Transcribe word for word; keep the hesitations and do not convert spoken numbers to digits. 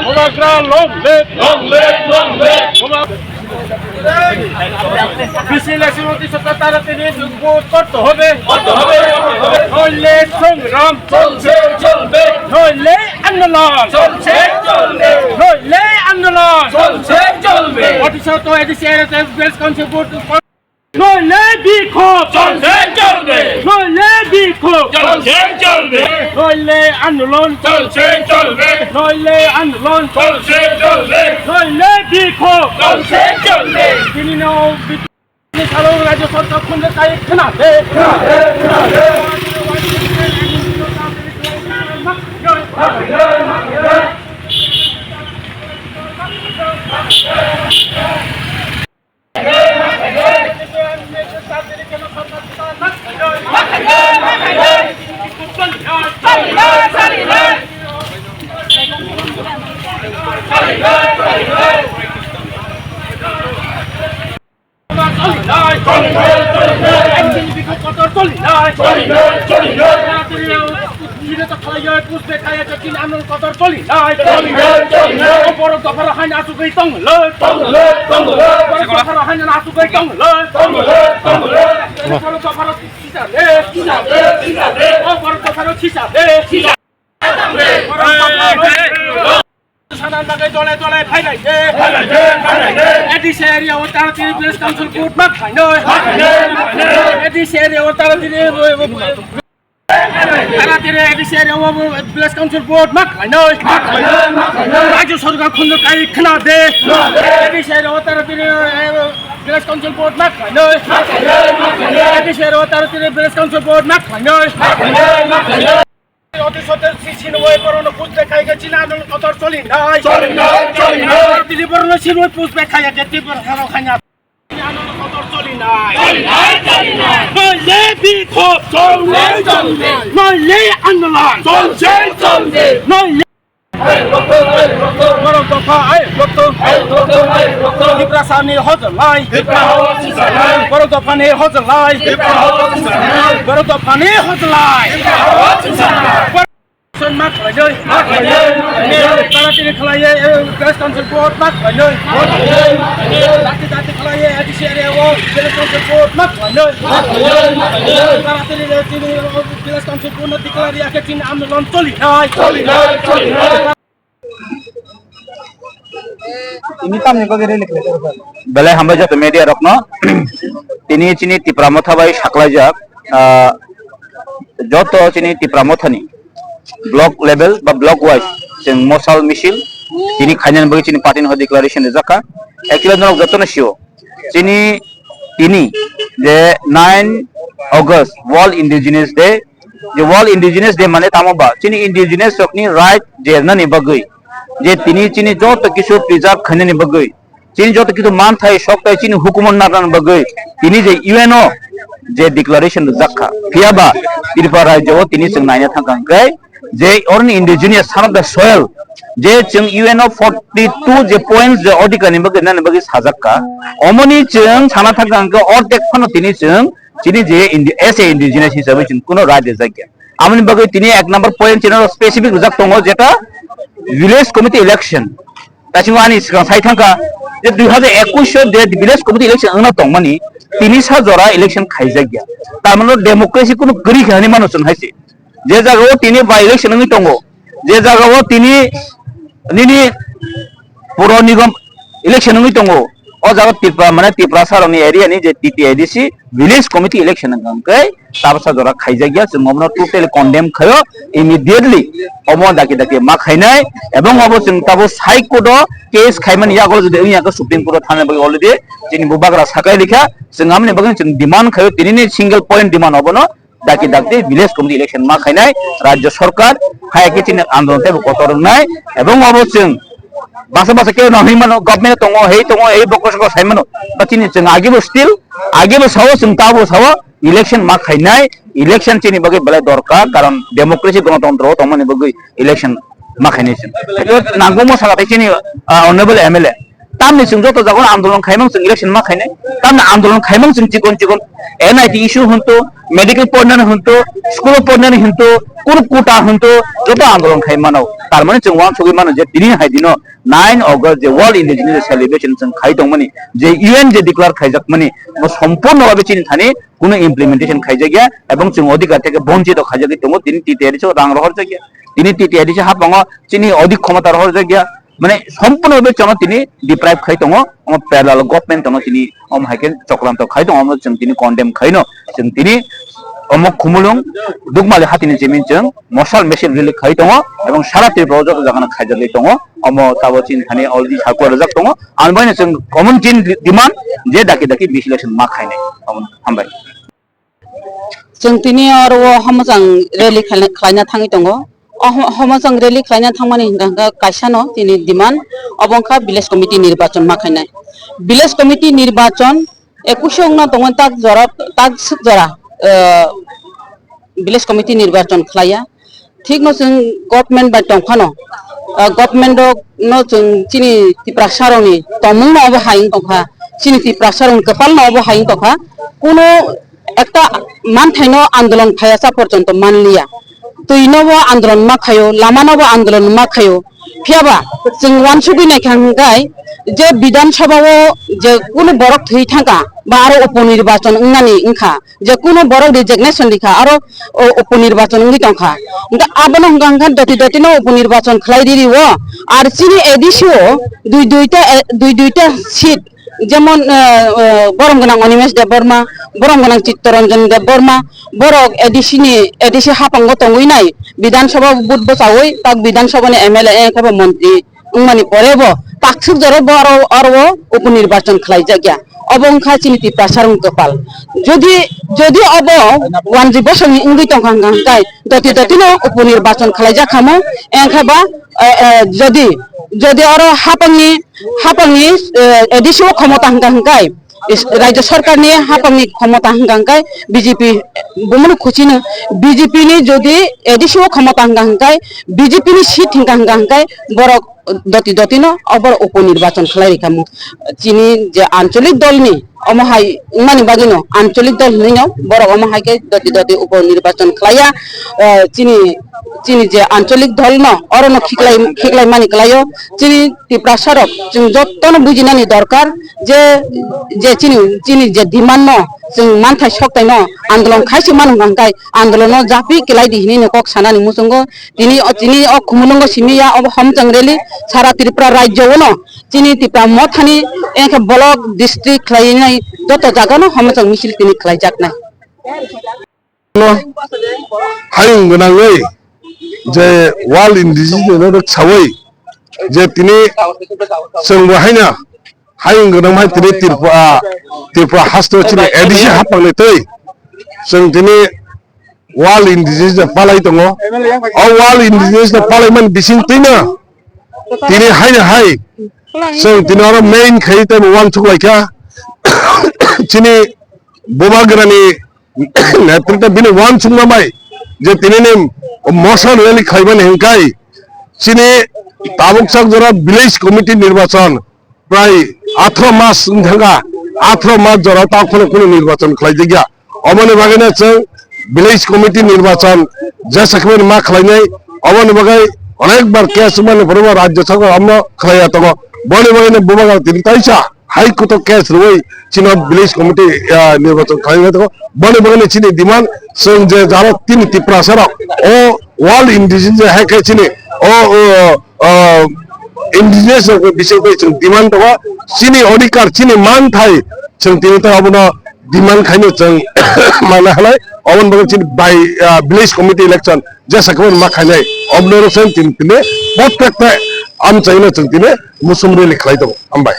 Bubagra long live! Long live! Long live! VC election অতি সত্তর তারিখে ভোট করতে হবে। করতে হবে, করতে হবে। নইলে সংগ্রাম চলছে, চলবে। নইলে আন্দোলন চলছে, চলবে। নইলে আন্দোলন চলছে, চলবে। অতি সত্তর এডিসি এরিয়াতে প্রেস কাউন্সিল ভোট নইলে বিক্ষোভ চলছে, চলবে। নইলে বিক্ষোভ চলছে, চলবে। নইলে আন্দোলন চলছে, চলবে। নইলে আন্দোলন চলছে, চলবে। নইলে বিক্ষোভ চলছে, চলবে। তিনি নং বিক্ষোভ চালু রাজ্য সরকার খুঁজে তাই খোনা দে। Choli nai, choli nai, choli nai. Choli nai, choli nai. Choli nai, choli nai. Borok dophano haino asugwi tonglo. Tonglo, tonglo. Borok dophano haino asugwi tonglo. Tonglo, tonglo. Borok dophano sisa de, sisa de, sisa de. O borok dophano sisa de, sisa. Borok dophano sana bagwi dole dole phailai de. Phailai de, phailai de. A D C area o taratiri village council vote ma khainoi. Ma khainoi, ma khainoi. A D C area o taratiri Taratiri A D C area o village council vote ma khlainai. Ma khlainai, ma khlainai. Rajya sarkar khunju kai khna de. Khna de. A D C area o taratiri, eh, village council vote ma khlainai. Ma khlainai, ma khlainai. A D C area o taratiri village council vote ma khlainai. Ma khlainai, ma khlainai. Oti sote si sinoi borokno push bai khai khe chini andolon kotor choli nai. Choli nai, choli nai. Taratiri borokno sinoi push bai khai khe tei borok haro khanya. নইলে বিক্ষোভ চলবে, চলবে। নইলে আন্দোলন চলছে, চলবে। নইলে এই রক্ত, এই রক্ত। বড় দফা, এই রক্ত। এই রক্ত, এই রক্ত। তিপ্রাসানি হজলাই। তিপ্রা হওয়া উচিত নয়। বড় দফানি হজলাই। তিপ্রা হওয়া উচিত নয়। বড় দফানি হজলাই। তিপ্রা হওয়া উচিত নয়। Son ma khlainai. Ma khlainai, ma khlainai. Taratiri khlaiye, eh, village council vote ma khlainai. Ma khlainai, ma khlainai. Dati dati khlaiye, A D C area o village council vote ma khlainai. Ma khlainai, ma khlainai. Taratiri, eh, tini, eh, village council vote no declare ya khe tini andolon choli nai. Choli nai, choli nai. Ini tamni bagwi rally khlaijak? Belai hambai joto media rokno. Tini chini Tipra Motha bai saklaijak, ah, joto chini Tipra Mothani block level ba block wise chwng mosal misil tini khainani bagwi chini party ni declaration rijak kha. Actually norok jotono sio chini tini je nine August World Indigenous Day, je World Indigenous Day mane tamo ba chini indigenous rokni right je ernani bagwi, je tini chini joto kisu preserve khainani bagwi, chini joto kisu manthai sokthai chini hukumo narnani bagwi tini je U N o je declaration rijak kha. Phiya ba Tripura rajyo o tini chwng naina thang kha hwnkhe je oroni indigenous, son of the soil, je chwng U N o forty two je points je odhikar ni bagwi nani bagwi sajak kha. Omoni chwng sana thang kha hwnkhe ordek phano tini chwng chini je indi-, as a indigenous hisabe chwng kuno right rijak ya. Amoni bagwi tini ek number point chini specific rijak tongo, jeta village committee election. Taisingo ani swkang sai thangkha je dui hazar ekwis o je village committee election wngna tongmani, tini sa jora election khaijak ya. Tar mane democracy kunu kwrwi khe hinwi mano chwng hai se. Je jaga o tini by election wngwi tongo, je jaga o tini nini puro nigom election wngwi tongo, o jaga Tripura, mane Tiprasa rokni area ni je T T A D C village committee election wngkha hwnkhe tabsa jora khaijakya, chwng omono totally condemn khaio, immediately omo daki daki ma khainai, ebong obo chwng tabo High Court o case khaimani yago jodi wngya khe Supreme Court o thana bagwi already chini bubagra sakai likha, chwng amoni bagwi chwng demand khaio, tinini single point demand obono daki dakti village committee election ma khainai, rajya sarkar hai khe chini andolon teibo kotor wngnai, ebong obo chwng basa basa khe no hinmano government tongo, hei tongo, hei bokro sokro saimano, ba chini chwng agibo still, agibo sao, chwng tabo sao, election ma khainai, election chini bagwi belai dorkar, karon democracy gonotontro tongmani bagwi election ma khainai chwng. Nangkukmo saka tei chini, ah, honorable M L A. Tamni chwng joto jagao andolon khaimang chwng election ma khainai. Tamni andolon khaimang chwng chikon chikon N I T issue hwnto, medical pornani hwnto, school pornani hwnto, kuruk kuta hwnto, joto andolon khai mano. Tar mane chwng uansugwi mano je tini hai dino nine August je World Indigenous Celebration chwng khai tongmani, je U N je declare khaijakmani, bo sompurno bhabe chini thani kuno implementation khaijakya, ebong chwng odhikar theke bonchito khaijagwi tongo, tini T T A D C o rang rohorjakya, tini T T A D C hapango chini odhik khomota rohorjakya, mane sompurno bhabe chwngno tini deprive khai tongo, omo parallel government tono tini omo hai khe chokranto khai tongo, omo chwng tini condemn khaino, chwng tini omo Khumulwng Dukmali hatini jemin chwng mosal mesil rally khai tongo, ebong sara Tripura o joto jagano khaijagwi tongo, omo tabo chini thani already circular rijak tongo, ang baino chwng common chini demand je daki daki B C election ma khainai, omo hambai. Chwng tini oro o Hamajang rally khlaina, khlaina thangwi tongo. O Hama-, Hamajang rally khlaina thangmani hwnkha, hwnkha kaisano tini demand, obo wngkha village committee nirbachon ma khainai. Village committee nirbachon ekush wngna tongmani tak jora, tak swk jora, eh, village committee nirbachon khlaiya. Thikno chwng government bai tongphano, ah, government rok no chwng chini Tiprasa rokni tongmung no obo hai wng tongkha, chini Tiprasa rokni kwpal no obo hai wng tongkha, kuno ekta manthaino andolon khayasa porjonto manliya. Twi no bo andolon ma khaio, lama no bo andolon ma khaio, phiyaba chwng uansugwi naikha hwnkhe je Bidhan Sabha o je kunu borok thwi thangkha ba aro upo nirbachon wngnani wngkha, je kunu borok resignation rikha, aro o-, upo nirbachon wngwi tongkha. Hwnkhe abono hwnkha, hwnkha doti doti no upo nirbachon khlai riri o. Ar chini A D C o dui duita, eh, dui duita seat, jemon, eh, eh, borom gwnang Animesh Debbarma, borom gwnang Chittaranjan Debbarma, borok A D C ni, A D C hapango tongwi nai, Bidhan Sabha vote bwchawi, tak Bidhan Sabha ni M L A, eh, khe bo montri wngmani pore bo takswk jora bo aro, aro o upo nirbachon khlaijakya. Obo wngkha chini Tiprasa rokni kwpal. Jodi, jodi obo wanjwi bosongni wngwi tongkha hwnkha hwnkhe doti doti no upo nirbachon khlaijak khamu, wngkha ba, eh, eh, jodi, jodi oro hapangni, hapangni, eh, A D C o khomota hwnkha hwnkhe, is-, Rajya Sarkarni hapangni khomota hwnkha hwnkhe B J P, bumuni khuchino B J P ni jodi A D C o khomota hwnkha hwnkhe, B J P ni seat hwnkha hwnkha hwnkhe borok doti doti no obo upo nirbachon khlai rikha. Chini je ancholik dol ni omo hai wngmani bagwi no ancholik dol hinwi no borok omo hai khe doti doti upo nirbachon khlaiya. Eh, chini, chini je ancholik dol no oro no khiklai, khiklai mani kwlaio. Chini Tiprasa rok chwng joto no bujinani dorkar je, je chini, chini je demand no chwng manthai soktai no andolon khai se manu hwnkha hwnkhe andolon no japri kwlai di hinwi no kok sanani muchungo. Tini o, tini o Khumulwngo simi ya obo Hamajang rally sara Tripura rajyo o no chini Tipra mothani, engkhe block, district khlainai joto jaga no Hamajang misil tini khlaijaknai. Hayung gwnangwi je World Indigenous Day no rwksawi je tini chwng bo haino hayung gwnang hai tini Tripura, Tripura haste chini A D C hapangni twi chwng tini World Indigenous Day palai tongo. O World Indigenous Day palai man bising twino tini haino hai chwng tini oro main khai tei uansuk lai kha chini Bubagrani netrite bini uansukma bai je tini ni motion rally khaimani hwnkai chini tabuk sak jora village committee nirbachon prai athro mas wng thangkha, athro mas jora tak phano kunu nirbachon khlai jakya. Oboni bagwi no chwng village committee nirbachon jesa khe ma khlainai, oboni bagwi onek bar case mani phuru bo rajya sarkar amno khlaiya tongo. Boni bagwi no Bubagra tini taisa High Court o case rwui chini village committee, ah, nirbachon khlainai tongo. Boni bagwi no chini demand chwng je jaro tini Tiprasa rok o World Indigenous Day hai khe chini o, o, o, indigenous rok ni bising twi chwng demand tongo, chini odhikar, chini manthai chwng tini ta abono demand khaino chwng mana halai, oboni bagwi chini bai, ah, village committee election jesa khe ma khainai, oboni rok chwng tini tini protekta amchaino chwng tini musum rally khlai tongo. Hambai.